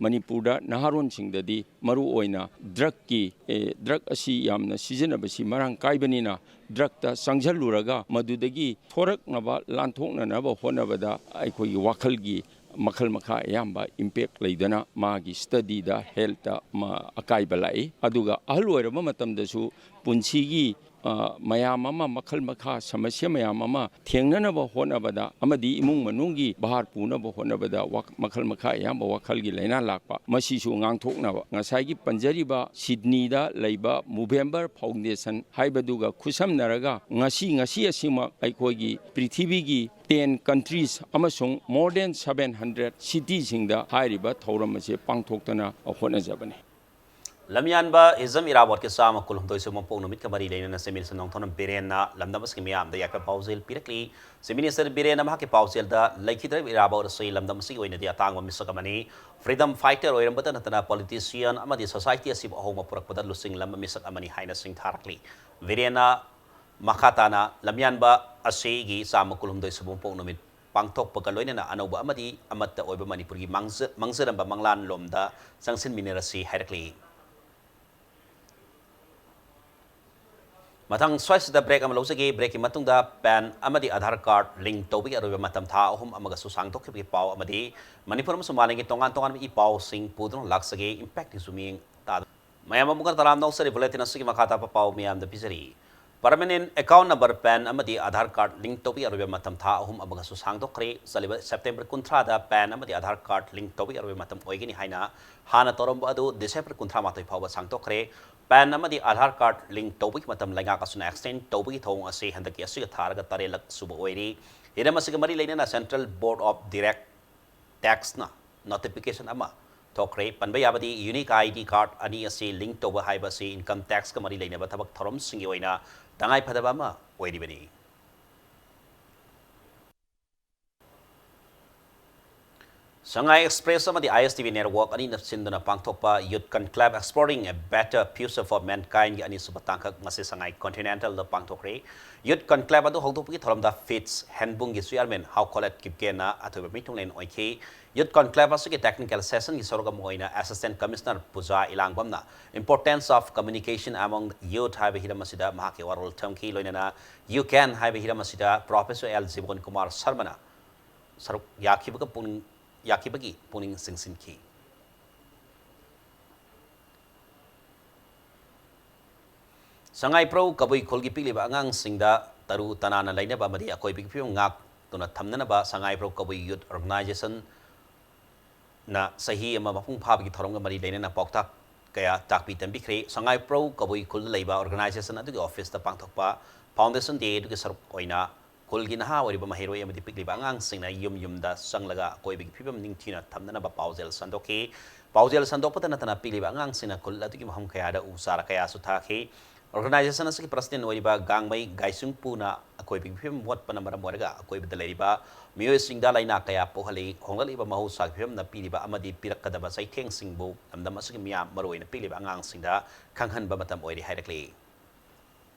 ꯃꯅꯤꯄꯨꯔꯗ ꯅꯍꯥꯔꯣꯟꯁꯤꯡꯗꯗꯤ ꯃꯔꯨ ꯑꯣꯏꯅ drugꯀꯤ, ꯑꯦ, drug ꯑꯁꯤ ꯌꯥꯝꯅ ꯁꯤꯖꯤꯟꯅꯕꯁꯤ ꯃꯔꯥꯡ ꯀꯥꯏꯕꯅꯤꯅ, drugꯇ ꯆꯪꯁꯤꯜꯂꯨꯔꯒ ꯃꯗꯨꯗꯒꯤ ꯊꯣꯔꯛꯅꯕ, ꯂꯥꯟꯊꯣꯛꯅꯅꯕ ꯍꯣꯠꯅꯕꯗ ꯑꯩꯈꯣꯏꯒꯤ ꯋꯥꯈꯜꯒꯤ ꯃꯈꯜ ꯃꯈꯥ ꯑꯌꯥꯝꯕ impact ꯂꯩꯗꯅ ꯃꯥꯒꯤ studyꯗ, healthꯇ ꯃꯥ ꯑꯀꯥꯏꯕ ꯂꯥꯛꯏ꯫ ꯑꯗꯨꯒ ꯑꯍꯜ ꯑꯣꯏꯔꯕ ꯃꯇꯝꯗꯁꯨ ꯄꯨꯟꯁꯤꯒꯤ ꯑ, ꯃꯌꯥꯝ ꯑꯃ, ꯃꯈꯜ ꯃꯈꯥ ꯁꯃꯁ꯭ꯌꯥ ꯃꯌꯥꯝ ꯑꯃ ꯊꯦꯡꯅꯅꯕ ꯍꯣꯠꯅꯕꯗ ꯑꯃꯗꯤ ꯏꯃꯨꯡ ꯃꯅꯨꯡꯒꯤ ꯚꯥꯔ ꯄꯨꯅꯕ ꯍꯣꯠꯅꯕꯗ ꯋꯥ-, ꯃꯈꯜ ꯃꯈꯥ ꯑꯌꯥꯝꯕ ꯋꯥꯈꯜꯒꯤ ꯂꯥꯏꯅꯥ ꯂꯥꯛꯄ, ꯃꯁꯤꯁꯨ ꯉꯥꯡꯊꯣꯛꯅꯕ ꯉꯁꯥꯏꯒꯤ ꯄꯟꯖꯔꯤꯕ ꯁꯤꯗꯅꯤꯗ ꯂꯩꯕ Movember Foundation ꯍꯥꯏꯕꯗꯨꯒ ꯈꯨꯠꯁꯝꯅꯔꯒ ꯉꯁꯤ, ꯉꯁꯤ ꯑꯁꯤꯃꯛ ꯑꯩꯈꯣꯏꯒꯤ ꯄ꯭ꯔꯤꯊꯤꯕꯤꯒꯤ ten countries ꯑꯃꯁꯨꯡ more than seven hundred cityꯁꯤꯡꯗ ꯍꯥꯏꯔꯤꯕ ꯊꯧꯔꯝ ꯑꯁꯤ ꯄꯥꯡꯊꯣꯛꯇꯅ ꯍꯣꯠꯅꯖꯕꯅꯤ꯫ ꯂꯝꯌꯥꯟꯕ ꯍꯤꯖꯝ ꯏꯔꯥꯕꯣꯠꯀꯤ ꯆꯥꯝꯃ ꯀꯨꯟꯍꯨꯝꯗꯣꯏ ꯁꯨꯕ ꯃꯄꯣꯛ ꯅꯨꯃꯤꯠꯀ ꯃꯔꯤ ꯂꯩꯅꯅ Chief Minister ꯅꯣꯡꯊꯣꯝꯕꯝ ꯕꯤꯔꯦꯟꯅ ꯂꯝꯗꯝ ꯑꯁꯤꯒꯤ ꯃꯤꯌꯥꯝꯗ ꯌꯥꯏꯐ ꯄꯥꯎꯖꯦꯜ ꯄꯤꯔꯛꯂꯤ꯫ Chief Minister ꯕꯤꯔꯦꯟꯅ ꯃꯍꯥꯛꯀꯤ ꯄꯥꯎꯖꯦꯜꯗ ꯂꯩꯈꯤꯗ꯭ꯔꯕ ꯏꯔꯥꯕꯣꯠ ꯑꯁꯤ ꯂꯝꯗꯝ ꯑꯁꯤꯒꯤ ꯑꯣꯏꯅꯗꯤ ꯑꯇꯥꯡꯕ ꯃꯤꯁꯛ ꯑꯃꯅꯤ꯫ Freedom fighter ꯑꯣꯏꯔꯝꯕꯇ ꯅꯠꯇꯅ politician ꯑꯃꯗꯤ society ꯑꯁꯤꯕꯨ ꯑꯍꯣꯡꯕ ꯄꯨꯔꯛꯄꯗ ꯂꯨꯆꯤꯡꯂꯝꯕ ꯃꯤꯁꯛ ꯑꯃꯅꯤ ꯍꯥꯏꯅ ꯁꯤꯡꯊꯥꯔꯛꯂꯤ꯫ ꯕꯤꯔꯦꯟꯅ ꯃꯈꯥ ꯇꯥꯅ ꯂꯝꯌꯥꯟꯕ ꯑꯁꯤꯒꯤ ꯆꯥꯝꯃ ꯀꯨꯟꯍꯨꯝꯗꯣꯏ ꯁꯨꯕ ꯃꯄꯣꯛ ꯅꯨꯃꯤꯠ ꯄꯥꯡꯊꯣꯛꯄꯒ ꯂꯣꯏꯅꯅ ꯑꯅꯧꯕ ꯑꯃꯗꯤ ꯑꯃꯠꯇ ꯑꯣꯏꯕ ꯃꯅꯤꯄꯨꯔꯒꯤ ꯃꯥꯡꯖ-, ꯃꯥꯡꯖꯔꯝꯕ ꯃꯪꯂꯥꯟ ꯂꯣꯝꯗ ꯆꯪꯁꯤꯟꯃꯤꯟꯅꯔꯁꯤ ꯍꯥꯏꯔꯛꯂꯤ꯫ ꯃꯊꯪ ꯁ꯭ꯋꯥꯏꯁꯤꯗ break ꯑꯃ ꯂꯧꯖꯒꯦ꯫ Breakꯀꯤ ꯃꯇꯨꯡꯗ PAN ꯑꯃꯗꯤ Aadhaar card link ꯇꯧꯕꯒꯤ ꯑꯔꯣꯏꯕ ꯃꯇꯝ ꯊꯥ ꯑꯍꯨꯝ ꯑꯃꯒꯁꯨ ꯁꯥꯡꯗꯣꯛꯈꯤꯕꯒꯤ ꯄꯥꯎ ꯑꯃꯗꯤ ꯃꯅꯤꯄꯨꯔ ꯑꯃꯁꯨꯡ ꯃꯥꯂꯦꯝꯒꯤ ꯇꯣꯉꯥꯟ ꯇꯣꯉꯥꯟꯕ ꯏ ꯄꯥꯎꯁꯤꯡ ꯄꯨꯗꯨꯅ ꯂꯥꯛꯆꯒꯦ꯫ Impact News ꯃꯤꯠꯌꯦꯡ ꯇꯥꯗꯨꯅ ꯃꯌꯥꯝ ꯑꯃꯨꯛꯀ ꯇꯔꯥꯝꯅ ꯑꯣꯛꯆꯔꯤ꯫ Bulletin ꯑꯁꯤꯒꯤ ꯃꯈꯥ ꯇꯥꯕ ꯄꯥꯎ ꯃꯌꯥꯝꯗ ꯄꯤꯖꯔꯤ꯫ Permanent account number PAN ꯑꯃꯗꯤ Aadhaar card link ꯇꯧꯕꯒꯤ ꯑꯔꯣꯏꯕ ꯃꯇꯝ ꯊꯥ ꯑꯍꯨꯝ ꯑꯃꯒꯁꯨ ꯁꯥꯡꯗꯣꯛꯈ꯭ꯔꯦ꯫ ꯆꯠꯂꯤꯕ September ꯀꯨꯟꯊ꯭ꯔꯥꯗ PAN ꯑꯃꯗꯤ Aadhaar card link ꯇꯧꯕꯒꯤ ꯑꯔꯣꯏꯕ ꯃꯇꯝ ꯑꯣꯏꯒꯅꯤ ꯍꯥꯏꯅ ꯍꯥꯟꯅ ꯇꯧꯔꯝꯕ ꯑꯗꯨ December ꯀꯨꯟꯊ꯭ꯔꯥ ꯃꯥꯊꯣꯏ ꯐꯥꯎꯕ ꯁꯥꯡꯗꯣꯛꯈ꯭ꯔꯦ꯫ PAN ꯑꯃꯗꯤ Aadhaar card link ꯇꯧꯕꯒꯤ ꯃꯇꯝ ꯂꯩꯉꯥꯛ ꯑꯁꯤꯅ extend ꯇꯧꯕꯒꯤ ꯊꯧꯑꯣꯡ ꯑꯁꯤ ꯍꯟꯗꯛꯀꯤ ꯑꯁꯤꯒ ꯊꯥꯔꯒ ꯇꯔꯦꯠꯂꯛ ꯁꯨꯕ ꯑꯣꯏꯔꯤ꯫ ꯍꯤꯔꯝ ꯑꯁꯤꯒ ꯃꯔꯤ ꯂꯩꯅꯅ Central Board of Direct Taxꯅ notification ꯑꯃ ꯊꯣꯛꯈ꯭ꯔꯦ꯫ ꯄꯟꯕ ꯌꯥꯕꯗꯤ, unique ID card ꯑꯅꯤ ꯑꯁꯤ link ꯇꯧꯕ ꯍꯥꯏꯕ ꯑꯁꯤ income taxꯀ ꯃꯔꯤ ꯂꯩꯅꯕ ꯊꯕꯛ ꯊꯧꯔꯝꯁꯤꯡꯒꯤ ꯑꯣꯏꯅ ꯇꯉꯥꯏꯐꯗꯕ ꯑꯃ ꯑꯣꯏꯔꯤꯕꯅꯤ꯫ Shanghai Express ꯑꯃꯗꯤ ISTV Network ꯑꯅꯤꯅ ꯁꯤꯟꯗꯨꯅ ꯄꯥꯡꯊꯣꯛꯄ Youth Conclave Exploring a Better Future for Mankindꯒꯤ ꯑꯅꯤꯁꯨꯕ ꯇꯥꯡꯀꯛ, ꯉꯁꯤ Shanghai Continentalꯗ ꯄꯥꯡꯊꯣꯛꯈ꯭ꯔꯦ꯫ Youth Conclave ꯑꯗꯨ ꯍꯧꯗꯣꯛꯄꯒꯤ ꯊꯧꯔꯝꯗ FITS ꯍꯦꯟꯕꯨꯡꯒꯤ chairman ꯍꯥꯎꯈꯣꯂꯦꯠ ꯀꯤꯞꯒꯦꯟꯅ ꯑꯊꯣꯏꯕ ꯃꯤꯊꯨꯡꯂꯦꯟ ꯑꯣꯏꯈꯤ꯫ Youth Conclave ꯑꯁꯤꯒꯤ technical sessionꯒꯤ ꯁꯔꯨꯛ ꯑꯃ ꯑꯣꯏꯅ Assistant Commissioner Puja ꯏꯂꯥꯡꯕꯝꯅ Importance of Communication Among Youth ꯍꯥꯏꯕ ꯍꯤꯔꯝ ꯑꯁꯤꯗ ꯃꯍꯥꯛꯀꯤ ꯋꯥꯔꯣꯜ ꯊꯝꯈꯤ꯫ ꯂꯣꯏꯅꯅ You Can ꯍꯥꯏꯕ ꯍꯤꯔꯝ ꯑꯁꯤꯗ Professor ꯑꯦꯜ ꯖꯤꯕꯣꯟ ꯀꯨꯃꯥꯔ ꯁꯔꯃꯅ ꯁꯔꯨꯛ ꯌꯥꯈꯤꯕꯒ ꯄꯨꯛꯅꯤꯡ, ꯌꯥꯈꯤꯕꯒꯤ ꯄꯨꯛꯅꯤꯡ ꯆꯤꯡꯁꯤꯟꯈꯤ꯫ ꯁꯉꯥꯏꯄ꯭ꯔꯧ ꯀꯕꯨꯏ ꯈꯨꯜꯒꯤ ꯄꯤꯛꯂꯤꯕ ꯑꯉꯥꯡꯁꯤꯡꯗ ꯇꯔꯨ ꯇꯅꯥꯟꯅ ꯂꯩꯅꯕ ꯑꯃꯗꯤ ꯑꯀꯣꯏꯕꯒꯤ ꯐꯤꯕꯝ ꯉꯥꯛꯇꯨꯅ ꯊꯝꯅꯅꯕ ꯁꯉꯥꯏꯄ꯭ꯔꯧ ꯀꯕꯨꯏ ꯌꯨꯠ ꯑꯣꯔꯒꯅꯥꯏꯖꯦꯁꯟꯅ ꯆꯍꯤ ꯑꯃ ꯃꯄꯨꯡ ꯐꯥꯕꯒꯤ ꯊꯧꯔꯝꯒ ꯃꯔꯤ ꯂꯩꯅꯅ ꯄꯥꯎꯇꯥꯛ ꯀꯌꯥ ꯇꯥꯛꯄꯤ ꯇꯝꯕꯤꯈ꯭ꯔꯦ꯫ ꯁꯉꯥꯏꯄ꯭ꯔꯧ ꯀꯕꯨꯏ ꯈꯨꯜꯗ ꯂꯩꯕ ꯑꯣꯔꯒꯅꯥꯏꯖꯦꯁꯟ ꯑꯗꯨꯒꯤ ꯑꯣꯐꯤꯁꯇ ꯄꯥꯡꯊꯣꯛꯄ ꯐꯥꯎꯟꯗꯦꯁꯟ ꯗꯦ ꯑꯗꯨꯒꯤ ꯁꯔꯨꯛ ꯑꯣꯏꯅ ꯈꯨꯜꯒꯤ ꯅꯍꯥ ꯑꯣꯏꯔꯤꯕ ꯃꯍꯩꯔꯣꯏ ꯑꯃꯗꯤ ꯄꯤꯛꯂꯤꯕ ꯑꯉꯥꯡꯁꯤꯡꯅ ꯌꯨꯝ ꯌꯨꯝꯗ ꯆꯪꯂꯒ ꯑꯀꯣꯏꯕꯒꯤ ꯐꯤꯕꯝ ꯅꯤꯡꯊꯤꯅ ꯊꯝꯅꯅꯕ ꯄꯥꯎꯖꯦꯜ ꯁꯟꯗꯣꯛꯈꯤ꯫ ꯄꯥꯎꯖꯦꯜ ꯁꯟꯗꯣꯛꯄꯇ ꯅꯠꯇꯅ ꯄꯤꯛꯂꯤꯕ ꯑꯉꯥꯡꯁꯤꯡꯅ ꯈꯨꯜ ꯑꯗꯨꯒꯤ ꯃꯐꯝ ꯀꯌꯥꯗ ꯎ ꯆꯥꯔ ꯀꯌꯥꯁꯨ ꯊꯥꯈꯤ꯫ ꯑꯣꯔꯒꯅꯥꯏꯖꯦꯁꯟ ꯑꯁꯤꯒꯤ ꯄ꯭ꯔꯁꯤꯗꯦꯟ ꯑꯣꯏꯔꯤꯕ ꯒꯥꯡꯃꯩ ꯒꯥꯏꯆꯨꯡꯄꯨꯅ ꯑꯀꯣꯏꯕꯒꯤ ꯐꯤꯕꯝ ꯃꯣꯠꯄꯅ ꯃꯔꯝ ꯑꯣꯏꯔꯒ ꯑꯀꯣꯏꯕꯗ ꯂꯩꯔꯤꯕ ꯃꯤꯑꯣꯏꯁꯤꯡꯗ ꯂꯥꯏꯅꯥ ꯀꯌꯥ ꯄꯣꯛꯍꯜꯂꯤ, ꯍꯣꯡꯂꯛꯂꯤꯕ ꯃꯍꯧꯁꯥꯒꯤ ꯐꯤꯕꯝꯅ ꯄꯤꯔꯤꯕ ꯑꯃꯗꯤ ꯄꯤꯔꯛꯀꯗꯕ ꯆꯩꯊꯦꯡꯁꯤꯡꯕꯨ ꯂꯝꯗꯝ ꯑꯁꯤꯒꯤ ꯃꯤꯌꯥꯝ, ꯃꯔꯨꯑꯣꯏꯅ ꯄꯤꯛꯂꯤꯕ ꯑꯉꯥꯡꯁꯤꯡꯗ ꯈꯪꯍꯟꯕ ꯃꯇꯝ ꯑꯣꯏꯔꯦ ꯍꯥꯏꯔꯛꯂꯤ꯫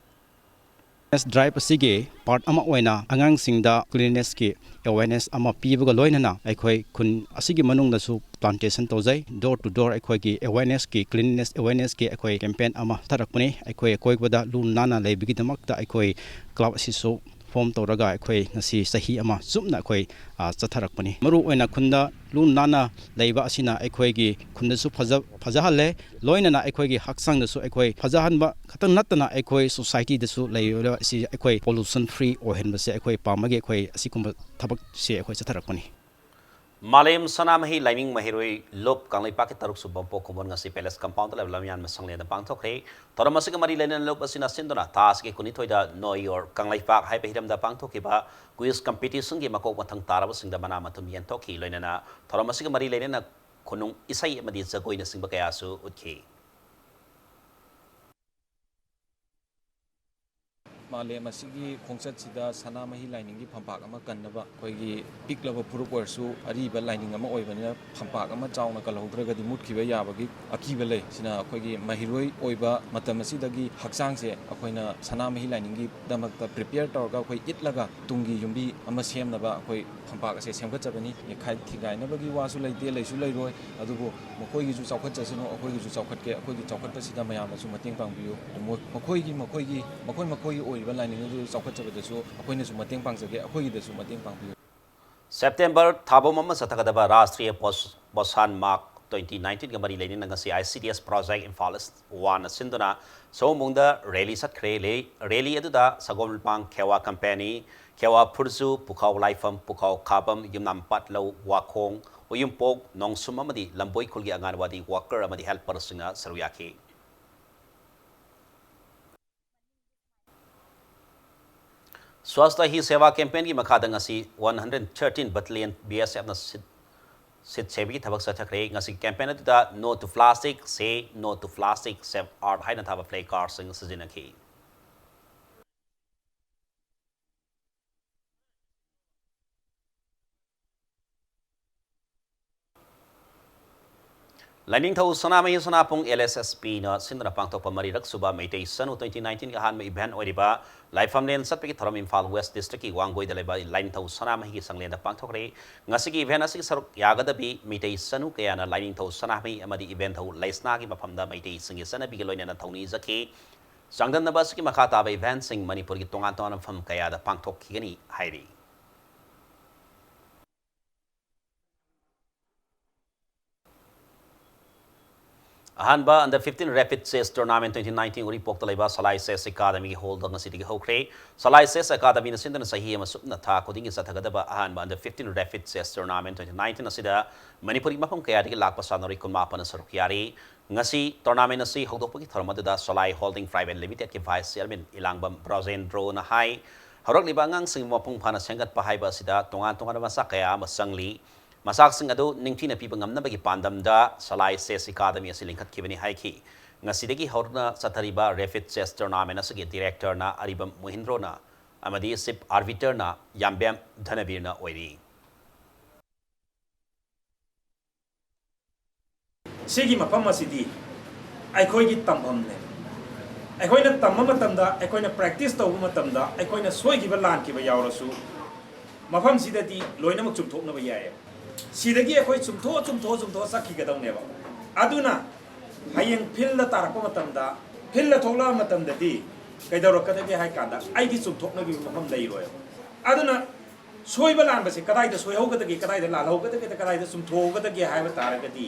ꯑꯦꯋꯦꯔꯅꯦꯁ ꯗ꯭ꯔꯥꯏꯚ ꯑꯁꯤꯒꯤ ꯄꯥꯔꯠ ꯑꯃ ꯑꯣꯏꯅ ꯑꯉꯥꯡꯁꯤꯡꯗ ꯀ꯭ꯂꯤꯟꯂꯤꯅꯦꯁꯀꯤ ꯑꯦꯋꯦꯔꯅꯦꯁ ꯑꯃ ꯄꯤꯕꯒ ꯂꯣꯏꯅꯅ ꯑꯩꯈꯣꯏ ꯈꯨꯟ ꯑꯁꯤꯒꯤ ꯃꯅꯨꯡꯗꯁꯨ ꯄ꯭ꯂꯥꯟꯇꯦꯁꯟ ꯇꯧꯖꯩ꯫ ꯗꯣꯔ ꯇꯨ ꯗꯣꯔ ꯑꯩꯈꯣꯏꯒꯤ ꯑꯦꯋꯦꯔꯅꯦꯁꯀꯤ, ꯀ꯭ꯂꯤꯟꯂꯤꯅꯦꯁ ꯑꯦꯋꯦꯔꯅꯦꯁꯀꯤ ꯑꯩꯈꯣꯏ ꯀꯦꯝꯄꯦꯟ ꯑꯃ ꯆꯠꯊꯔꯛꯄꯅꯤ꯫ ꯑꯩꯈꯣꯏ ꯑꯀꯣꯏꯕꯗ ꯂꯨ ꯅꯥꯟꯅ ꯂꯩꯕꯒꯤꯗꯃꯛꯇ ꯑꯩꯈꯣꯏ ꯀ꯭ꯂꯕ ꯑꯁꯤꯁꯨ ꯐꯣꯔꯝ ꯇꯧꯔꯒ ꯑꯩꯈꯣꯏ ꯉꯁꯤ ꯆꯍꯤ ꯑꯃ ꯆꯨꯞꯅ ꯑꯩꯈꯣꯏ, ꯑ, ꯆꯠꯊꯔꯛꯄꯅꯤ꯫ ꯃꯔꯨꯑꯣꯏꯅ ꯈꯨꯟꯗ ꯂꯨ ꯅꯥꯟꯅ ꯂꯩꯕ ꯑꯁꯤꯅ ꯑꯩꯈꯣꯏꯒꯤ ꯈꯨꯟꯗꯁꯨ ꯐꯖ-, ꯐꯖꯍꯜꯂꯦ, ꯂꯣꯏꯅꯅ ꯑꯩꯈꯣꯏꯒꯤ ꯍꯛꯆꯥꯡꯗꯁꯨ ꯑꯩꯈꯣꯏ ꯐꯖꯍꯟꯕ ꯈꯛꯇꯪ ꯅꯠꯇꯅ ꯑꯩꯈꯣꯏ ꯁꯣꯁꯥꯏꯇꯤꯗꯁꯨ ꯂꯩꯔꯤꯕ ꯑꯁꯤ ꯑꯩꯈꯣꯏ ꯄꯣꯂꯨꯁꯟ ꯐ꯭ꯔꯤ ꯑꯣꯏꯍꯟꯕꯁꯦ ꯑꯩꯈꯣꯏ ꯄꯥꯝꯕꯒꯤ ꯑꯩꯈꯣꯏ ꯑꯁꯤꯒꯨꯝꯕ ꯊꯕꯛꯁꯦ ꯑꯩꯈꯣꯏ ꯆꯠꯊꯔꯛꯄꯅꯤ꯫ ꯃꯥꯂꯦꯝ ꯁꯅꯥꯃꯍꯤ ꯂꯥꯏꯅꯤꯡ ꯃꯍꯩꯔꯣꯏ ꯂꯨꯞ ꯀꯪꯂꯩꯄꯥꯛꯀꯤ ꯇꯔꯨꯛ ꯁꯨꯕ ꯄꯣꯛ ꯈꯨꯕꯣꯟ ꯉꯁꯤ ꯄꯦꯂꯦꯁ ꯀꯝꯄꯥꯎꯟꯗ ꯂꯩꯕ ꯂꯝꯌꯥꯟꯕ ꯁꯪꯂꯦꯟꯗ ꯄꯥꯡꯊꯣꯛꯈ꯭ꯔꯦ꯫ ꯊꯧꯔꯝ ꯑꯁꯤꯒ ꯃꯔꯤ ꯂꯩꯅꯅ ꯂꯨꯞ ꯑꯁꯤꯅ ꯁꯤꯟꯗꯨꯅ ꯊꯥ ꯑꯁꯤꯒꯤ ꯀꯨꯟꯅꯤꯊꯣꯏꯗ Know Your ꯀꯪꯂꯩꯄꯥꯛ ꯍꯥꯏꯕ ꯍꯤꯔꯝꯗ ꯄꯥꯡꯊꯣꯛꯈꯤꯕ ꯀ꯭ꯋꯤꯖ ꯀꯝꯄꯤꯇꯤꯁꯟꯒꯤ ꯃꯀꯣꯛ ꯃꯊꯪ ꯇꯥꯔꯕꯁꯤꯡꯗ ꯃꯅꯥ ꯃꯊꯨꯝ ꯌꯦꯟꯊꯣꯛꯈꯤ꯫ ꯂꯣꯏꯅꯅ ꯊꯧꯔꯝ ꯑꯁꯤꯒ ꯃꯔꯤ ꯂꯩꯅꯅ ꯈꯨꯅꯨꯡ ꯏꯁꯩ ꯑꯃꯗꯤ ꯖꯒꯣꯏꯅꯆꯤꯡꯕ ꯀꯌꯥꯁꯨ ꯎꯠꯈꯤ꯫ ꯃꯥꯂꯦꯝ ꯑꯁꯤꯒꯤ ꯈꯣꯡꯆꯠꯁꯤꯗ ꯁꯅꯥꯃꯍꯤ ꯂꯥꯏꯅꯤꯡꯒꯤ ꯐꯝꯄꯥꯛ ꯑꯃ ꯀꯟꯅꯕ ꯑꯩꯈꯣꯏꯒꯤ ꯄꯤꯛꯂꯕ ꯐꯨꯔꯨꯞ ꯑꯣꯏꯔꯁꯨ ꯑꯔꯤꯕ ꯂꯥꯏꯅꯤꯡ ꯑꯃ ꯑꯣꯏꯕꯅꯤꯅ ꯐꯝꯄꯥꯛ ꯑꯃ ꯆꯥꯎꯅ ꯀꯜꯍꯧꯗ꯭ꯔꯒꯗꯤ ꯃꯨꯠꯈꯤꯕ ꯌꯥꯕꯒꯤ ꯑꯀꯤꯕ ꯂꯩ꯫ ꯁꯤꯅ ꯑꯩꯈꯣꯏꯒꯤ ꯃꯍꯩꯔꯣꯏ ꯑꯣꯏꯕ ꯃꯇꯝ ꯑꯁꯤꯗꯒꯤ ꯍꯛꯆꯥꯡꯁꯦ ꯑꯩꯈꯣꯏꯅ ꯁꯅꯥꯃꯍꯤ ꯂꯥꯏꯅꯤꯡꯒꯤꯗꯃꯛꯇ ꯄ꯭ꯔꯤꯄꯦꯌꯔ ꯇꯧꯔꯒ ꯑꯩꯈꯣꯏ ꯏꯠꯂꯒ ꯇꯨꯡꯒꯤ ꯌꯨꯝꯕꯤ ꯑꯃ ꯁꯦꯝꯅꯕ ꯑꯩꯈꯣꯏ ꯐꯝꯄꯥꯛ ꯑꯁꯦ ꯁꯦꯝꯒꯠꯆꯕꯅꯤ꯫ ꯌꯦꯈꯥꯏ ꯊꯤꯡꯒꯥꯏꯅꯕꯒꯤ ꯋꯥꯁꯨ ꯂꯩꯇꯦ, ꯂꯩꯁꯨ ꯂꯩꯔꯣꯏ꯫ ꯑꯗꯨꯕꯨ ꯃꯈꯣꯏꯒꯤꯁꯨ ꯆꯥꯎꯈꯠꯆꯁꯅꯨ, ꯑꯩꯈꯣꯏꯒꯤꯁꯨ ꯆꯥꯎꯈꯠꯀꯦ꯫ ꯑꯩꯈꯣꯏꯒꯤ ꯆꯥꯎꯈꯠꯄꯁꯤꯗ ꯃꯌꯥꯝꯅꯁꯨ ꯃꯇꯦꯡ ꯄꯥꯡꯕꯤꯌꯨ꯫ ꯃꯈꯣꯏꯒꯤ, ꯃꯈꯣꯏꯒꯤ, ꯃꯈꯣꯏ ꯃꯈꯣꯏꯒꯤ ꯑꯣꯏꯔꯤꯕ ꯂꯥꯏꯅꯤꯡ ꯑꯗꯨ ꯆꯥꯎꯈꯠꯆꯕꯗꯁꯨ ꯑꯩꯈꯣꯏꯅꯁꯨ ꯃꯇꯦꯡ ꯄꯥꯡꯖꯒꯦ, ꯑꯩꯈꯣꯏꯒꯤꯗꯁꯨ ꯃꯇꯦꯡ ꯄꯥꯡꯕꯤꯌꯨ꯫ ꯁꯦꯞꯇꯦꯝꯕꯔ ꯊꯥꯕꯝ ꯑꯃ ꯆꯠꯊꯒꯗꯕ ꯔꯥꯁꯇ꯭ꯔꯤꯌ ꯄꯣꯁ-, ꯄꯣꯁꯥꯟ ꯃꯥꯍ ꯇ꯭ꯋꯦꯟꯇꯤ ꯅꯥꯏꯟꯇꯤꯟꯒ ꯃꯔꯤ ꯂꯩꯅꯅ ꯉꯁꯤ I C D S project Imphal ꯏꯁ ꯋꯥꯟꯅ ꯁꯤꯟꯗꯨꯅ ꯁꯑꯣꯝꯕꯨꯡꯗ ꯔꯦꯂꯤ ꯆꯠꯈ꯭ꯔꯦ꯫ ꯂꯦ-, ꯔꯦꯂꯤ ꯑꯗꯨꯗ ꯁꯒꯣꯜ ꯂꯨꯄꯥꯡ ꯈꯦꯋꯥ ꯀꯝꯄꯦꯅꯤ, ꯈꯦꯋꯥ ꯐꯨꯔꯖꯨ, ꯄꯨꯈꯥꯎ ꯂꯥꯏꯐꯝ, ꯄꯨꯈꯥꯎ ꯈꯥꯕꯝ, ꯌꯨꯝꯅꯥꯝ ꯄꯥꯠꯂꯧ, ꯋꯥꯈꯣꯡ, ꯎꯌꯨꯝꯄꯣꯛ, ꯅꯣꯡꯁꯨꯝ ꯑꯃꯗꯤ ꯂꯝꯕꯣꯏ ꯈꯨꯜꯒꯤ ꯑꯪꯒꯟꯋꯥꯗꯤ ꯋꯥꯀꯔ ꯑꯃꯗꯤ ꯍꯦꯜꯄꯔꯁꯤꯡꯅ ꯁꯔꯨꯛ ꯌꯥꯈꯤ꯫ ꯁ꯭ꯋꯥꯁꯊ ꯍꯤ ꯁꯦꯋꯥ ꯀꯦꯝꯄꯦꯟꯒꯤ ꯃꯈꯥꯗ ꯉꯁꯤ one hundred thirteen battalion B ꯑꯦꯁ ꯑꯦꯐꯅ ꯁꯤꯠ, ꯁꯤꯠ ꯁꯦꯕꯒꯤ ꯊꯕꯛ ꯆꯠꯊꯈ꯭ꯔꯦ꯫ ꯉꯁꯤꯒꯤ ꯀꯦꯝꯄꯦꯟ ꯑꯗꯨꯗ "No to Plastic, Say No to Plastic, Save Earth" ꯍꯥꯏꯅ ꯊꯥꯕ ꯐ꯭ꯂꯦꯛ ꯀꯥꯔꯗꯁꯤꯡ ꯁꯤꯖꯤꯟꯅꯈꯤ꯫ ꯂꯥꯏꯅꯤꯡꯊꯧ ꯁꯅꯥꯃꯍꯤ ꯁꯅꯥꯄꯨꯡ ꯑꯦꯜ ꯑꯦꯁ ꯑꯦꯁ ꯄꯤꯅ ꯁꯤꯟꯗꯨꯅ ꯄꯥꯡꯊꯣꯛꯄ ꯃꯔꯤꯔꯛ ꯁꯨꯕ ꯃꯩꯇꯩ ꯆꯅꯨ ꯇ꯭ꯋꯦꯟꯇꯤ ꯅꯥꯏꯟꯇꯤꯟꯒꯤ ꯑꯍꯥꯟꯕ ꯏꯚꯦꯟ ꯑꯣꯏꯔꯤꯕ ꯂꯥꯏꯐꯝꯂꯦꯟ ꯆꯠꯄꯒꯤ ꯊꯧꯔꯝ ꯏꯝꯐꯥꯜ ꯋꯦꯁ ꯗꯤꯁꯇ꯭ꯔꯤꯛꯀꯤ ꯋꯥꯡꯒꯣꯏꯗ ꯂꯩꯕ ꯂꯥꯏꯅꯤꯡꯊꯧ ꯁꯅꯥꯃꯍꯤꯒꯤ ꯁꯪꯂꯦꯟꯗ ꯄꯥꯡꯊꯣꯛꯈ꯭ꯔꯦ꯫ ꯉꯁꯤꯒꯤ ꯏꯚꯦꯟ ꯑꯁꯤꯒꯤ ꯁꯔꯨꯛ ꯌꯥꯒꯗꯕꯤ ꯃꯩꯇꯩ ꯆꯅꯨ ꯀꯌꯥꯅ ꯂꯥꯏꯅꯤꯡꯊꯧ ꯁꯅꯥꯃꯍꯤ ꯑꯃꯗꯤ ꯏꯕꯦꯟꯙꯧ ꯂꯩꯁꯅꯥꯒꯤ ꯃꯐꯝꯗ ꯃꯩꯇꯩꯁꯤꯡꯒꯤ ꯆꯠꯅꯕꯤꯒ ꯂꯣꯏꯅꯅ ꯊꯧꯅꯤ ꯆꯠꯈꯤ꯫ ꯆꯥꯡꯗꯝꯅꯕ ꯑꯁꯤꯒꯤ ꯃꯈꯥ ꯇꯥꯕ ꯏꯚꯦꯟꯁꯤꯡ ꯃꯅꯤꯄꯨꯔꯒꯤ ꯇꯣꯉꯥꯟ ꯇꯣꯉꯥꯟꯕ ꯃꯐꯝ ꯀꯌꯥꯗ ꯄꯥꯡꯊꯣꯛꯈꯤꯒꯅꯤ ꯍꯥꯏꯔꯤ꯫ ꯑꯍꯥꯟꯕ Under fifteen Rapid Chess Tournament twenty nineteen ꯎꯔꯤꯄꯣꯛꯇ ꯂꯩꯕ ꯁꯂꯥꯏ ꯆꯦꯁ ꯑꯦꯀꯥꯗꯃꯤꯒꯤ ꯍꯣꯜꯗ ꯉꯁꯤꯗꯒꯤ ꯍꯧꯈ꯭ꯔꯦ꯫ ꯁꯂꯥꯏ ꯆꯦꯁ ꯑꯦꯀꯥꯗꯃꯤꯅ ꯁꯤꯟꯗꯨꯅ ꯆꯍꯤ ꯑꯃ ꯆꯨꯞꯅ ꯊꯥ ꯈꯨꯗꯤꯡꯒꯤ ꯆꯠꯊꯒꯗꯕ ꯑꯍꯥꯟꯕ Under fifteen Rapid Chess Tournament twenty nineteen ꯑꯁꯤꯗ ꯃꯅꯤꯄꯨꯔꯒꯤ ꯃꯐꯝ ꯀꯌꯥꯗꯒꯤ ꯂꯥꯛꯄ ꯁꯥꯟꯅꯔꯣꯏ ꯀꯨꯟꯃꯥꯄꯟꯅ ꯁꯔꯨꯛ ꯌꯥꯔꯤ꯫ ꯉꯁꯤ tournament ꯑꯁꯤ ꯍꯧꯗꯣꯛꯄꯒꯤ ꯊꯧꯔꯝ ꯑꯗꯨꯗ ꯁꯂꯥꯏ Holding Private Limitedꯀꯤ Vice Chairman ꯏꯂꯥꯡꯕꯝ ꯕ꯭ꯔꯖꯦꯟꯗ꯭ꯔꯣꯅ ꯍꯥꯏ, ꯍꯧꯔꯛꯂꯤꯕ ꯑꯉꯥꯡꯁꯤꯡꯕꯨ ꯃꯄꯨꯡ ꯐꯥꯅ ꯁꯦꯝꯒꯠꯄ ꯍꯥꯏꯕ ꯑꯁꯤꯗ ꯇꯣꯉꯥꯟ ꯇꯣꯉꯥꯟꯕ ꯃꯆꯥꯛ ꯀꯌꯥ ꯑꯃ ꯆꯪꯂꯤ꯫ ꯃꯆꯥꯛꯁꯤꯡ ꯑꯗꯨ ꯅꯤꯡꯊꯤꯅ ꯄꯤꯕ ꯉꯝꯅꯕꯒꯤ ꯄꯥꯟꯗꯝꯗ ꯁꯂꯥꯏ ꯆꯦꯁ ꯑꯦꯀꯥꯗꯃꯤ ꯑꯁꯤ ꯂꯤꯡꯈꯠꯈꯤꯕꯅꯤ ꯍꯥꯏꯈꯤ꯫ ꯉꯁꯤꯗꯒꯤ ꯍꯧꯗꯨꯅ ꯆꯠꯊꯔꯤꯕ Rapid Chess Tournament ꯑꯁꯤꯒꯤ directorꯅ ꯑꯔꯤꯕꯝ ꯃꯣꯍꯤꯟꯗ꯭ꯔꯣꯅ ꯑꯃꯗꯤ chief arbiterꯅ ꯌꯥꯝꯕꯦꯝ ꯙꯅꯕꯤꯔꯅ ꯑꯣꯏꯔꯤ꯫ ꯁꯤꯒꯤ ꯃꯐꯝ ꯑꯁꯤꯗꯤ ꯑꯩꯈꯣꯏꯒꯤ ꯇꯝꯐꯝꯅꯦ꯫ ꯑꯩꯈꯣꯏꯅ ꯇꯝꯕ ꯃꯇꯝꯗ, ꯑꯩꯈꯣꯏꯅ practice ꯇꯧꯕ ꯃꯇꯝꯗ, ꯑꯩꯈꯣꯏꯅ ꯁꯣꯏꯈꯤꯕ ꯂꯥꯟꯈꯤꯕ ꯌꯥꯎꯔꯁꯨ, ꯃꯐꯝꯁꯤꯗꯗꯤ ꯂꯣꯏꯅꯃꯛ ꯆꯨꯝꯊꯣꯛꯅꯕ ꯌꯥꯏꯌꯦꯕ꯫ ꯁꯤꯗꯒꯤ ꯑꯩꯈꯣꯏ ꯆꯨꯝꯊꯣꯛꯑ, ꯆꯨꯝꯊꯣꯛꯑ, ꯆꯨꯝꯊꯣꯛꯑ ꯆꯠꯈꯤꯒꯗꯧꯅꯦꯕ꯫ ꯑꯗꯨꯅ ꯍꯌꯦꯡ fieldꯗ ꯇꯥꯔꯛꯄ ꯃꯇꯝꯗ, fieldꯗ ꯊꯣꯛꯂꯛꯑ ꯃꯇꯝꯗꯗꯤ ꯀꯩꯗꯧꯔꯛꯀꯗꯒꯦ ꯍꯥꯏ ꯀꯥꯟꯗ, ꯑꯩꯒꯤ ꯆꯨꯝꯊꯣꯛꯅꯕꯒꯤ ꯃꯐꯝ ꯂꯩꯔꯣꯏꯕ꯫ ꯑꯗꯨꯅ ꯁꯣꯏꯕ ꯂꯥꯟꯕꯁꯦ ꯀꯗꯥꯏꯗ ꯁꯣꯏꯍꯧꯒꯗꯒꯦ, ꯀꯗꯥꯏꯗ ꯂꯥꯜꯍꯧꯒꯗꯒꯦ, ꯀꯗꯥꯏꯗ ꯆꯨꯝꯊꯣꯛꯍꯧꯒꯗꯒꯦ ꯍꯥꯏꯕ ꯇꯥꯔꯒꯗꯤ,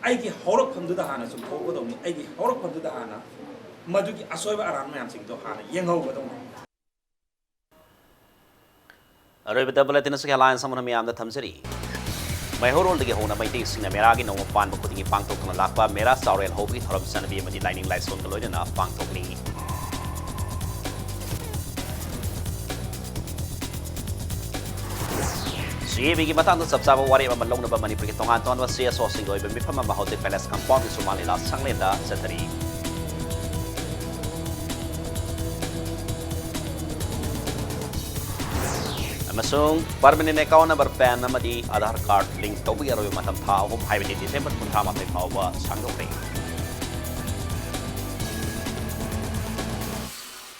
ꯑꯩꯒꯤ ꯍꯧꯔꯛꯐꯝꯗꯨꯗ ꯍꯥꯟꯅ ꯆꯨꯝꯊꯣꯛꯀꯗꯧꯅꯤ꯫ ꯑꯩꯒꯤ ꯍꯧꯔꯛꯐꯝꯗꯨꯗ ꯍꯥꯟꯅ ꯃꯗꯨꯒꯤ ꯑꯁꯣꯏꯕ ꯑꯔꯥꯟ ꯃꯌꯥꯝꯁꯤꯡꯗꯣ ꯍꯥꯟꯅ ꯌꯦꯡꯍꯧꯒꯗꯧꯅꯤ꯫ ꯑꯔꯣꯏꯕꯗ ꯕꯨꯂꯦꯇꯤꯟ ꯑꯁꯤꯒꯤ ꯍꯦꯗꯂꯥꯏꯟꯁ ꯑꯃꯅ ꯃꯤꯌꯥꯝꯗ ꯊꯝꯖꯔꯤ꯫ ꯃꯩꯍꯧꯔꯣꯜꯗꯒꯤ ꯍꯧꯅ ꯃꯩꯇꯩꯁꯤꯡꯅ ꯃꯦꯔꯥꯒꯤ ꯅꯣꯡꯃ ꯄꯥꯟꯕ ꯈꯨꯗꯤꯡꯒꯤ ꯄꯥꯡꯊꯣꯛꯇꯨꯅ ꯂꯥꯛꯄ ꯃꯦꯔꯥ ꯆꯥꯎꯔꯦꯜ ꯍꯧꯕꯒꯤ ꯊꯧꯔꯝ ꯆꯠꯅꯕꯤ ꯑꯃꯗꯤ ꯂꯥꯏꯅꯤꯡ ꯂꯥꯏꯁꯣꯟꯒ ꯂꯣꯏꯅꯅ ꯄꯥꯡꯊꯣꯛꯂꯤ꯫ ꯁꯤ ꯑꯦ ꯕꯤꯒꯤ ꯃꯇꯥꯡꯗ ꯆꯞ ꯆꯥꯕ ꯋꯥꯔꯦꯞ ꯑꯃ ꯂꯧꯅꯕ ꯃꯅꯤꯄꯨꯔꯒꯤ ꯇꯣꯉꯥꯟ ꯇꯣꯉꯥꯟꯕ ꯁꯤ ꯑꯦꯁ ꯑꯣꯁꯤꯡꯒꯤ ꯑꯣꯏꯕ ꯃꯤꯐꯝ ꯑꯃ ꯍꯧꯖꯤꯛ ꯄꯦꯂꯦꯁ ꯀꯝꯄꯥꯎꯟꯒꯤ ꯁꯨꯃꯥꯡ ꯂꯤꯂꯥ ꯁꯪꯂꯦꯟꯗ ꯆꯠꯊꯔꯤ꯫ ꯑꯃꯁꯨꯡ ꯄꯔꯃꯅꯦꯟ ꯑꯦꯀꯥꯎꯟ ꯅꯝꯕꯔ, ꯄꯦꯟ ꯑꯃꯗꯤ ꯑꯥꯙꯥꯔ ꯀꯥꯔꯗ ꯂꯤꯡ ꯇꯧꯕꯒꯤ ꯑꯔꯣꯏꯕ ꯃꯇꯝ ꯊꯥ ꯑꯍꯨꯝ, ꯍꯥꯏꯕꯗꯤ ꯗꯤꯁꯦꯝꯕꯔ ꯀꯨꯟꯊ꯭ꯔꯥ ꯃꯥꯊꯣꯏ ꯐꯥꯎꯕ ꯁꯥꯡꯗꯣꯛꯂꯦ꯫